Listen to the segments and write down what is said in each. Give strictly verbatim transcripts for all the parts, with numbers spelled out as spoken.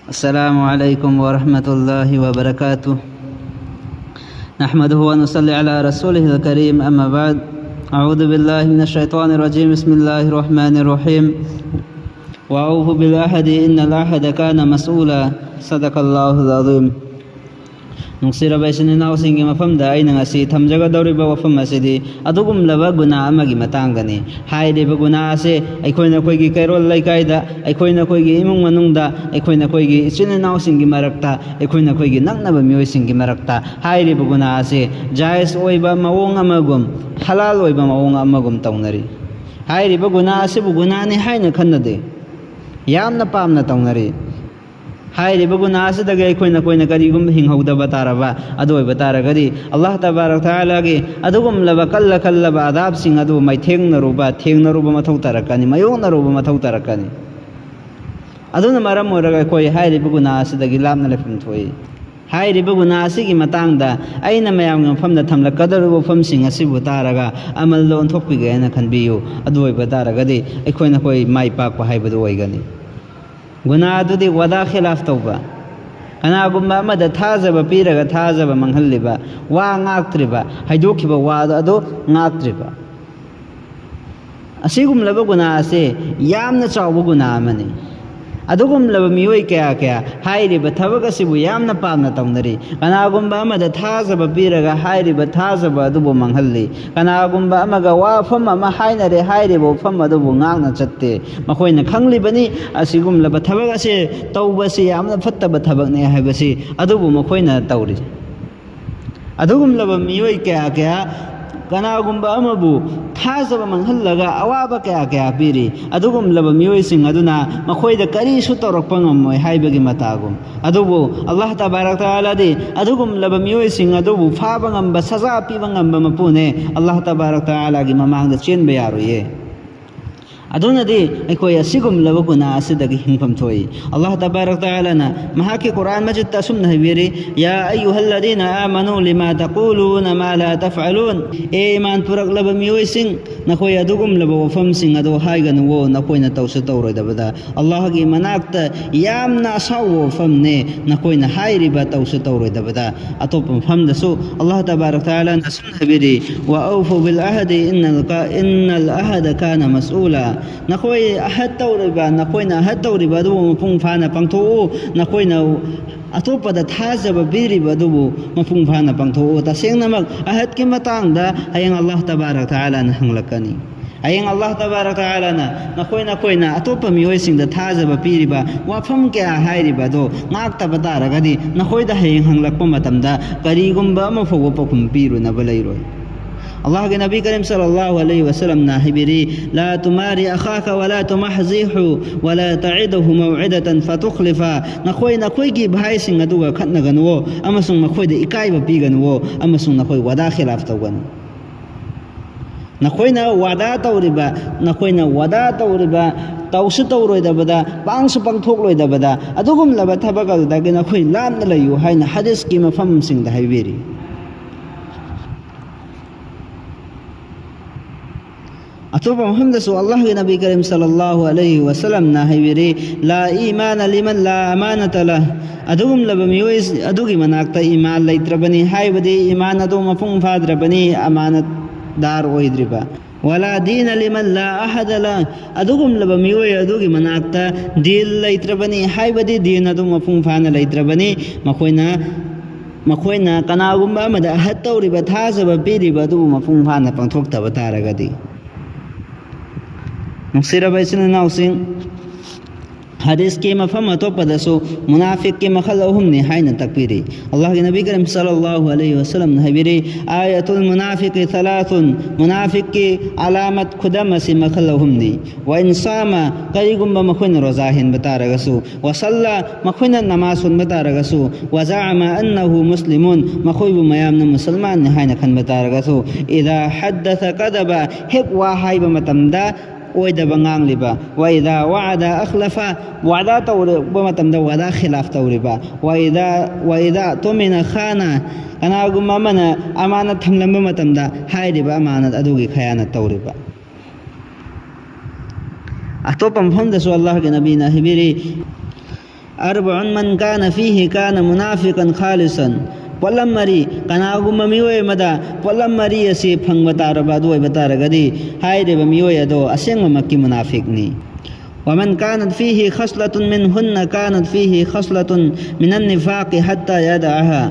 السلام عليكم ورحمة الله وبركاته. نحمده ونصلي على رسوله الكريم، أما بعد. أعوذ بالله من الشيطان الرجيم. بسم الله الرحمن الرحيم. وأوفوا بالعهد إن العهد كان مسؤولا. صدق الله العظيم. ꯅꯨꯡꯁꯤꯔꯕ ꯏꯆꯤꯟ ꯏꯅꯥꯎꯁꯤꯡꯒꯤ ꯃꯐꯝꯗ ꯑꯩꯅ ꯉꯁꯤ ꯊꯝꯖꯒꯗꯧꯔꯤꯕ ꯋꯥꯐꯝ ꯑꯁꯤꯗꯤ ꯑꯗꯨꯒꯨꯝꯂꯕ ꯒꯨꯅꯥ ꯑꯃꯒꯤ ꯃꯇꯥꯡꯗꯅꯤ꯫ ꯍꯥꯏꯔꯤꯕ ꯒꯨꯅꯥ ꯑꯁꯤ ꯑꯩꯈꯣꯏ ꯅꯈꯣꯏꯒꯤ ꯀꯩꯔꯣꯜ ꯂꯩꯀꯥꯏꯗ, ꯑꯩꯈꯣꯏ ꯅꯈꯣꯏꯒꯤ ꯏꯃꯨꯡ ꯃꯅꯨꯡꯗ, ꯑꯩꯈꯣꯏ ꯅꯈꯣꯏꯒꯤ ꯏꯆꯤꯟ ꯏꯅꯥꯎꯁꯤꯡꯒꯤ ꯃꯔꯛꯇ, ꯑꯩꯈꯣꯏ ꯅꯈꯣꯏꯒꯤ ꯅꯛꯅꯕ ꯃꯤꯑꯣꯏꯁꯤꯡꯒꯤ ꯃꯔꯛꯇ ꯍꯥꯏꯔꯤꯕ ꯒꯨꯅꯥ ꯑꯁꯤ ꯖꯥꯏꯖ ꯑꯣꯏꯕ ꯃꯑꯣꯡ ꯑꯃꯒꯨꯝ, ꯍꯂꯥꯜ ꯑꯣꯏꯕ ꯃꯑꯣꯡ ꯑꯃꯒꯨꯝ ꯇꯧꯅꯔꯤ꯫ ꯍꯥꯏꯔꯤꯕ ꯒꯨꯅꯥ ꯑꯁꯤꯕꯨ ꯒꯨꯅꯥꯅꯤ ꯍꯥꯏꯅ ꯈꯟꯅꯗꯦ, ꯌꯥꯝꯅ ꯄꯥꯝꯅ ꯇꯧꯅꯔꯤ꯫ ꯍꯥꯏꯔꯤꯕ ꯒꯨꯅꯥ ꯑꯁꯤꯗꯒꯤ ꯑꯩꯈꯣꯏ ꯅꯈꯣꯏꯅ ꯀꯔꯤꯒꯨꯝꯕ ꯍꯤꯡꯍꯧꯗꯕ ꯇꯥꯔꯕ, ꯑꯗꯨ ꯑꯣꯏꯕ ꯇꯥꯔꯒꯗꯤ ꯑꯜꯂꯥꯍ ꯇꯕꯥꯔꯛ ꯇꯥꯂꯥꯒꯤ ꯑꯗꯨꯒꯨꯝꯂꯕ ꯀꯜꯂ ꯀꯜꯂꯕ ꯑꯗꯥꯕꯁꯤꯡ ꯑꯗꯨ ꯃꯥꯏꯊꯦꯡꯅꯔꯨꯕ, ꯊꯦꯡꯅꯔꯨꯕ ꯃꯊꯧ ꯇꯥꯔꯛꯀꯅꯤ, ꯃꯥꯌꯣꯛꯅꯔꯨꯕ ꯃꯊꯧ ꯇꯥꯔꯛꯀꯅꯤ꯫ ꯑꯗꯨꯅ ꯃꯔꯝ ꯑꯣꯏꯔꯒ ꯑꯩꯈꯣꯏ ꯍꯥꯏꯔꯤꯕ ꯒꯨꯅꯥ ꯑꯁꯤꯗꯒꯤ ꯂꯥꯞꯅ ꯂꯩꯐꯝ ꯊꯣꯛꯏ꯫ ꯍꯥꯏꯔꯤꯕ ꯒꯨꯅꯥ ꯑꯁꯤꯒꯤ ꯃꯇꯥꯡꯗ ꯑꯩꯅ ꯃꯌꯥꯝꯒꯤ ꯃꯐꯝꯗ ꯊꯝꯂꯛꯀꯗꯧꯔꯤꯕ ꯋꯥꯐꯝꯁꯤꯡ ꯑꯁꯤꯕꯨ ꯇꯥꯔꯒ ꯑꯃꯜꯗ ꯑꯣꯟꯊꯣꯛꯄꯤꯒꯦ ꯍꯥꯏꯅ ꯈꯟꯕꯤꯌꯨ꯫ ꯑꯗꯨ ꯑꯣꯏꯕ ꯇꯥꯔꯒꯗꯤ ꯑꯩꯈꯣꯏ ꯅꯈꯣꯏ ꯃꯥꯏ ꯄꯥꯛꯄ ꯍꯥꯏꯕꯗꯨ ꯑꯣꯏꯒꯅꯤ꯫ ꯒꯨꯅꯥ ꯑꯗꯨꯗꯤ ꯋꯥꯗꯥ ꯈꯤꯂꯥꯐ ꯇꯧꯕ, ꯀꯅꯥꯒꯨꯝꯕ ꯑꯃꯗ ꯊꯥꯖꯕ ꯄꯤꯔꯒ ꯊꯥꯖꯕ ꯃꯥꯡꯍꯜꯂꯤꯕ, ꯋꯥ ꯉꯥꯛꯇ꯭ꯔꯤꯕ, ꯍꯥꯏꯗꯣꯛꯈꯤꯕ ꯋꯥꯗꯣ ꯑꯗꯨ ꯉꯥꯛꯇ꯭ꯔꯤꯕ꯫ ꯑꯁꯤꯒꯨꯝꯂꯕ ꯒꯨꯅꯥ ꯑꯁꯤ ꯌꯥꯝꯅ ꯆꯥꯎꯕ ꯒꯨꯅꯥ ꯑꯃꯅꯤ꯫ ꯑꯗꯨꯒꯨꯝꯂꯕ ꯃꯤꯑꯣꯏ ꯀꯌꯥ ꯀꯌꯥ ꯍꯥꯏꯔꯤꯕ ꯊꯕꯛ ꯑꯁꯤꯕꯨ ꯌꯥꯝꯅ ꯄꯥꯝꯅ ꯇꯧꯅꯔꯤ꯫ ꯀꯅꯥꯒꯨꯝꯕ ꯑꯃꯗ ꯊꯥꯖꯕ ꯄꯤꯔꯒ ꯍꯥꯏꯔꯤꯕ ꯊꯥꯖꯕ ꯑꯗꯨꯕꯨ ꯃꯥꯡꯍꯜꯂꯤ꯫ ꯀꯅꯥꯒꯨꯝꯕ ꯑꯃꯒ ꯋꯥꯐꯝ ꯑꯃ ꯍꯥꯏꯅꯔꯦ, ꯍꯥꯏꯔꯤꯕ ꯋꯥꯐꯝ ꯑꯗꯨꯕꯨ ꯉꯥꯛꯅ ꯆꯠꯇꯦ꯫ ꯃꯈꯣꯏꯅ ꯈꯪꯂꯤꯕꯅꯤ ꯑꯁꯤꯒꯨꯝꯂꯕ ꯊꯕꯛ ꯑꯁꯤ ꯇꯧꯕꯁꯤ ꯌꯥꯝꯅ ꯐꯠꯇꯕ ꯊꯕꯛꯅꯤ ꯍꯥꯏꯕꯁꯤ, ꯑꯗꯨꯕꯨ ꯃꯈꯣꯏꯅ ꯇꯧꯔꯤ꯫ ꯑꯗꯨꯒꯨꯝꯂꯕ ꯃꯤꯑꯣꯏ ꯀꯌꯥ ꯀꯌꯥ ꯀꯅꯥꯒꯨꯝꯕ ꯑꯃꯕꯨ ꯊꯥꯖꯕ ꯃꯥꯡꯍꯜꯂꯒ ꯑꯋꯥꯕ ꯀꯌꯥ ꯀꯌꯥ ꯄꯤꯔꯤ꯫ ꯑꯗꯨꯒꯨꯝꯂꯕ ꯃꯤꯑꯣꯏꯁꯤꯡ ꯑꯗꯨꯅ ꯃꯈꯣꯏꯗ ꯀꯔꯤꯁꯨ ꯇꯧꯔꯛꯄ ꯉꯝꯃꯣꯏ ꯍꯥꯏꯕꯒꯤ ꯃꯇꯥꯒꯨꯝ꯫ ꯑꯗꯨꯕꯨ ꯑꯜꯂꯥꯍ ꯇꯕꯥꯔꯛ ꯇꯥꯂꯥꯗꯤ ꯑꯗꯨꯒꯨꯝꯂꯕ ꯃꯤꯑꯣꯏꯁꯤꯡ ꯑꯗꯨꯕꯨ ꯐꯥꯕ ꯉꯝꯕ, ꯁꯖꯥ ꯄꯤꯕ ꯉꯝꯕ ꯃꯄꯨꯅꯦ꯫ ꯑꯜꯂꯥꯍ ꯇꯕꯥꯔꯛ ꯇꯥꯂꯥꯒꯤ ꯃꯃꯥꯡꯗ ꯆꯦꯟꯕ ꯌꯥꯔꯣꯏꯌꯦ꯫ ꯑꯗꯨꯅꯗꯤ ꯑꯩꯈꯣꯏ ꯑꯁꯤꯒꯨꯝꯂꯕ ꯒꯨꯅꯥ ꯑꯁꯤꯗꯒꯤ ꯍꯤꯡꯐꯝ ꯊꯣꯛꯏ꯫ ꯑꯜꯂꯥꯍ ꯇꯕꯥꯔꯛ ꯇꯥꯂꯥꯅ ꯃꯍꯥꯛꯀꯤ ꯀꯨꯔꯥꯟ ꯃꯖꯤꯗꯇ ꯑꯁꯨꯝꯅ ꯍꯥꯏꯕꯤꯔꯤ, "ꯌꯥ ꯑꯌꯨꯍꯜꯂꯗꯤꯅ ꯑꯥꯃꯅꯨ ꯂꯤꯃꯥ ꯇꯥꯀꯨꯂꯨꯅ ꯃꯥ ꯂꯥ ꯇꯐꯑꯂꯨꯟ"꯫ ꯑꯦ ꯏꯃꯥꯟ ꯄꯨꯔꯛꯂꯕ ꯃꯤꯑꯣꯏꯁꯤꯡ, ꯅꯈꯣꯏ ꯑꯗꯨꯒꯨꯝꯂꯕ ꯋꯥꯐꯝꯁꯤꯡ ꯑꯗꯣ ꯍꯥꯏꯒꯅꯨꯋꯣ, ꯅꯈꯣꯏꯅ ꯇꯧꯁꯨ ꯇꯧꯔꯣꯏꯗꯕꯗ꯫ ꯑꯜꯂꯥꯍꯒꯤ ꯃꯅꯥꯛꯇ ꯌꯥꯝꯅ ꯑꯁꯥꯎꯕ ꯋꯥꯐꯝꯅꯦ ꯅꯈꯣꯏꯅ ꯍꯥꯏꯔꯤꯕ ꯇꯧꯁꯨ ꯇꯧꯔꯣꯏꯗꯕꯗ꯫ ꯑꯇꯣꯞꯄ ꯃꯐꯝꯗꯁꯨ ꯑꯜꯂꯥꯍ ꯇꯕꯥꯔꯛ ꯇꯥꯂꯥꯅ ꯍꯥꯏꯕꯤꯔꯤ, "ꯋꯥ ꯑꯧꯐꯨ ꯕꯤꯜ ꯑꯍꯗꯤ ꯏꯟꯅꯜ ꯀ-, ꯏꯟꯅꯜ ꯑꯍꯗ ꯀꯥꯅ ꯃꯁꯎꯂꯥ"꯫ ꯅꯈꯣꯏ ꯑꯍꯠ ꯇꯧꯔꯤꯕ, ꯅꯈꯣꯏꯅ ꯑꯍꯠ ꯇꯧꯔꯤꯕ ꯑꯗꯨꯕꯨ ꯃꯄꯨꯡ ꯐꯥꯅ ꯄꯥꯡꯊꯣꯛꯎ, ꯅꯈꯣꯏꯅ ꯑꯇꯣꯞꯄꯗ ꯊꯥꯖꯕ ꯄꯤꯔꯤꯕ ꯑꯗꯨꯕꯨ ꯃꯄꯨꯡ ꯐꯥꯅ ꯄꯥꯡꯊꯣꯛꯎ꯫ ꯇꯁꯦꯡꯅꯃꯛ ꯑꯍꯠꯀꯤ ꯃꯇꯥꯡꯗ ꯍꯌꯦꯡ ꯑꯜꯂꯥꯍ ꯇꯕꯥꯔꯛ ꯇꯥꯂꯥꯅ ꯍꯪꯂꯛꯀꯅꯤ꯫ ꯍꯌꯦꯡ ꯑꯜꯂꯥꯍ ꯇꯕꯥꯔꯛ ꯇꯥꯂꯥꯅ ꯅꯈꯣꯏ, ꯅꯈꯣꯏꯅ ꯑꯇꯣꯞꯄ ꯃꯤꯑꯣꯏꯁꯤꯡꯗ ꯊꯥꯖꯕ ꯄꯤꯔꯤꯕ ꯋꯥꯐꯝ ꯀꯌꯥ ꯍꯥꯏꯔꯤꯕ ꯑꯗꯣ ꯉꯥꯛꯇꯕ ꯇꯥꯔꯒꯗꯤ, ꯅꯈꯣꯏꯗ ꯍꯌꯦꯡ ꯍꯪꯂꯛꯄ ꯃꯇꯝꯗ ꯀꯔꯤꯒꯨꯝꯕ ꯑꯃ ꯐꯥꯎꯕ ꯄꯥꯎꯈꯨꯝ ꯄꯤꯔꯨꯅꯕ ꯂꯩꯔꯣꯏ꯫ ꯑꯜꯂꯥꯍꯒꯤ ꯅꯕꯤ ꯀꯔꯤꯝ ꯁꯜꯂꯜꯂꯥꯍꯨ ꯑꯂꯩꯍꯤ ꯋꯁꯜꯂꯝꯅ ꯍꯥꯏꯕꯤꯔꯤ, "ꯂꯥ ꯇꯨꯃꯥꯔꯤ ꯑꯈꯥꯀ ꯋꯥꯂꯥ ꯇꯨꯃꯥꯍꯖꯤꯍꯨ ꯋꯥꯂꯥ ꯇꯥꯏꯗꯍꯨ ꯃꯧꯏꯗꯇꯟ ꯐꯇꯨꯈꯂꯤꯐꯥ"꯫ ꯅꯈꯣꯏ ꯅꯈꯣꯏꯒꯤ ꯚꯥꯏꯁꯤꯡ ꯑꯗꯨꯒ ꯈꯠꯅꯒꯅꯨꯋꯣ, ꯑꯃꯁꯨꯡ ꯃꯈꯣꯏꯗ ꯏꯀꯥꯏꯕ ꯄꯤꯒꯅꯨꯋꯣ, ꯑꯃꯁꯨꯡ ꯅꯈꯣꯏ ꯋꯥꯗꯥ ꯈꯤꯂꯥꯐ ꯇꯧꯒꯅꯨ꯫ ꯅꯈꯣꯏꯅ ꯋꯥꯗꯥ ꯇꯧꯔꯤꯕ, ꯅꯈꯣꯏꯅ ꯋꯥꯗꯥ ꯇꯧꯔꯤꯕ, ꯇꯧꯁꯨ ꯇꯧꯔꯣꯏꯗꯕꯗ, ꯄꯥꯡꯁꯨ ꯄꯥꯡꯊꯣꯛꯂꯣꯏꯗꯕꯗ, ꯑꯗꯨꯒꯨꯝꯂꯕ ꯊꯕꯛ ꯑꯗꯨꯗꯒꯤ ꯅꯈꯣꯏ ꯂꯥꯞꯅ ꯂꯩꯌꯨ ꯍꯥꯏꯅ ꯍꯗꯤꯁꯀꯤ ꯃꯐꯝꯁꯤꯡꯗ ꯍꯥꯏꯕꯤꯔꯤ꯫ ꯑꯇꯣꯞꯄ ꯃꯐꯝꯗꯁꯨ ꯑꯜꯂꯥꯍꯒꯤ ꯅꯕꯤ ꯀꯔꯤꯝ ꯁꯜꯂꯜꯂꯥꯍꯨ ꯑꯂꯩꯍꯤ ꯋꯁꯜꯂꯝꯅ ꯍꯥꯏꯕꯤꯔꯤ, "ꯂꯥ ꯏꯃꯥꯅ ꯂꯤꯃꯟ ꯂꯥ ꯑꯃꯥꯅꯇ ꯂꯥ"꯫ ꯑꯗꯨꯒꯨꯝꯂꯕ ꯃꯤꯑꯣꯏ ꯑꯗꯨꯒꯤ ꯃꯅꯥꯛꯇ ꯏꯃꯥꯟ ꯂꯩꯇ꯭ꯔꯕꯅꯤ, ꯍꯥꯏꯕꯗꯤ ꯏꯃꯥꯟ ꯑꯗꯨ ꯃꯄꯨꯡ ꯐꯥꯗ꯭ꯔꯕꯅꯤ, ꯑꯃꯥꯅꯠꯗꯥꯔ ꯑꯣꯏꯗ꯭ꯔꯤꯕ꯫ "ꯋꯥꯂꯥ ꯗꯤꯅ ꯂꯤꯃꯟ ꯂꯥ ꯑꯍꯗ ꯂꯥ"꯫ ꯑꯗꯨꯒꯨꯝꯂꯕ ꯃꯤꯑꯣꯏ ꯑꯗꯨꯒꯤ ꯃꯅꯥꯛꯇ ꯗꯤꯟ ꯂꯩꯇ꯭ꯔꯕꯅꯤ, ꯍꯥꯏꯕꯗꯤ ꯗꯤꯟ ꯑꯗꯨ ꯃꯄꯨꯡ ꯐꯥꯅ ꯂꯩꯇ꯭ꯔꯕꯅꯤ꯫ ꯃꯈꯣꯏꯅ, ꯃꯈꯣꯏꯅ ꯀꯅꯥꯒꯨꯝꯕ ꯑꯃꯗ ꯑꯍꯠ ꯇꯧꯔꯤꯕ, ꯊꯥꯖꯕ ꯄꯤꯔꯤꯕ ꯑꯗꯨꯕꯨ ꯃꯄꯨꯡ ꯐꯥꯅ ꯄꯥꯡꯊꯣꯛꯇꯕ ꯇꯥꯔꯒꯗꯤ꯫ ꯅꯨꯡꯁꯤꯔꯕ ꯏꯆꯤꯟ ꯏꯅꯥꯎꯁꯤꯡ, ꯍꯗꯤꯁꯀꯤ ꯃꯐꯝ ꯑꯇꯣꯞꯄꯗꯁꯨ ꯃꯨꯅꯥꯐꯤꯛꯀꯤ ꯃꯈꯜ ꯑꯍꯨꯝꯅꯤ ꯍꯥꯏꯅ ꯇꯥꯛꯄꯤꯔꯤ꯫ ꯑꯜꯂꯥꯍꯒꯤ ꯅꯕꯤ ꯀꯔꯤꯝ ꯁꯜꯂꯜꯂꯥꯍꯨ ꯑꯂꯩꯍꯤ ꯋꯁꯜꯂꯝꯅ ꯍꯥꯏꯕꯤꯔꯤ, "ꯑꯥꯌꯥꯇꯨꯜ ꯃꯨꯅꯥꯐꯤꯛꯀꯤ ꯁꯂꯥꯁꯨꯟ", ꯃꯨꯅꯥꯐꯤꯛꯀꯤ ꯑꯂꯥꯃꯠ, ꯈꯨꯗꯝ ꯑꯁꯤ ꯃꯈꯜ ꯑꯍꯨꯝꯅꯤ꯫ "ꯋꯥ ꯏꯟ ꯁꯥꯃ", ꯀꯔꯤꯒꯨꯝꯕ ꯃꯈꯣꯏꯅ ꯔꯣꯖꯥ ꯍꯦꯟꯕ ꯇꯥꯔꯒꯁꯨ, "ꯋꯥ ꯁꯜꯂꯥ", ꯃꯈꯣꯏꯅ ꯅꯃꯥꯖ ꯁꯣꯟꯕ ꯇꯥꯔꯒꯁꯨ, "ꯋꯥ ꯖꯥꯑꯃ ꯑꯟꯅꯍꯨ ꯃꯨꯁꯂꯤꯃꯨꯟ", ꯃꯈꯣꯏꯕꯨ ꯃꯌꯥꯝꯅ ꯃꯨꯁꯜꯃꯥꯟꯅꯤ ꯍꯥꯏꯅ ꯈꯟꯕ ꯇꯥꯔꯒꯁꯨ, "ꯏꯗꯥ ꯍꯗꯗꯁ ꯀꯗꯕ", ꯍꯦꯛ ꯋꯥ ꯍꯥꯏꯕ ꯃꯇꯝꯗ ꯑꯣꯏꯗꯕ ꯉꯥꯡꯂꯤꯕ, ꯋꯥꯏꯗꯥ ꯋꯥꯗꯥ ꯑꯈꯂꯐ, ꯋꯥꯗꯥ ꯇꯧꯔꯛꯄ ꯃꯇꯝꯗ ꯋꯥꯗꯥ ꯈꯤꯂꯥꯐ ꯇꯧꯔꯤꯕ, ꯋꯥꯏꯗꯥ ꯋꯥꯏꯗꯥ ꯇꯣꯃꯤꯅ ꯈꯥꯅ, ꯀꯅꯥꯒꯨꯝꯕ ꯑꯃꯅ ꯑꯃꯥꯅ ꯊꯝꯂꯝꯕ ꯃꯇꯝꯗ ꯍꯥꯏꯔꯤꯕ ꯑꯃꯥꯅ ꯑꯗꯨꯒꯤ ꯈꯌꯥꯅ ꯇꯧꯔꯤꯕ꯫ ꯑꯇꯣꯞꯄ ꯃꯐꯝꯗꯁꯨ ꯑꯜꯂꯥꯍꯒꯤ ꯅꯕꯤꯅ ꯍꯥꯏꯕꯤꯔꯤ, "ꯑꯔꯕ ꯃꯟ ꯀꯥꯅ ꯐꯤꯍꯤ ꯀꯥꯅ ꯃꯨꯅꯥꯐꯤꯀꯟ ꯈꯥꯂꯤꯁꯟ"꯫ ꯄꯣꯠꯂꯝ ꯃꯔꯤ, ꯀꯅꯥꯒꯨꯝꯕ ꯃꯤꯑꯣꯏ ꯑꯃꯗ ꯄꯣꯠꯂꯝ ꯃꯔꯤ ꯑꯁꯤ ꯐꯪꯕ ꯇꯥꯔꯕ, ꯑꯗꯨ ꯑꯣꯏꯕ ꯇꯥꯔꯒꯗꯤ ꯍꯥꯏꯔꯤꯕ ꯃꯤꯑꯣꯏ ꯑꯗꯣ ꯑꯁꯦꯡꯕꯃꯛꯀꯤ ꯃꯨꯅꯥꯐꯤꯛꯅꯤ꯫ "ꯋꯃꯟ ꯀꯥꯅꯠ ꯐꯤꯍꯤ ꯈꯁꯂꯇꯨꯟ ꯃꯤꯟ ꯍꯨꯟꯅ ꯀꯥꯅꯠ ꯐꯤꯍꯤ ꯈꯁꯂꯇꯨꯟ ꯃꯤꯅꯟ ꯅꯤꯐꯥꯀꯤ ꯍꯠꯇ ꯌꯥꯗ ꯑꯍꯥ"꯫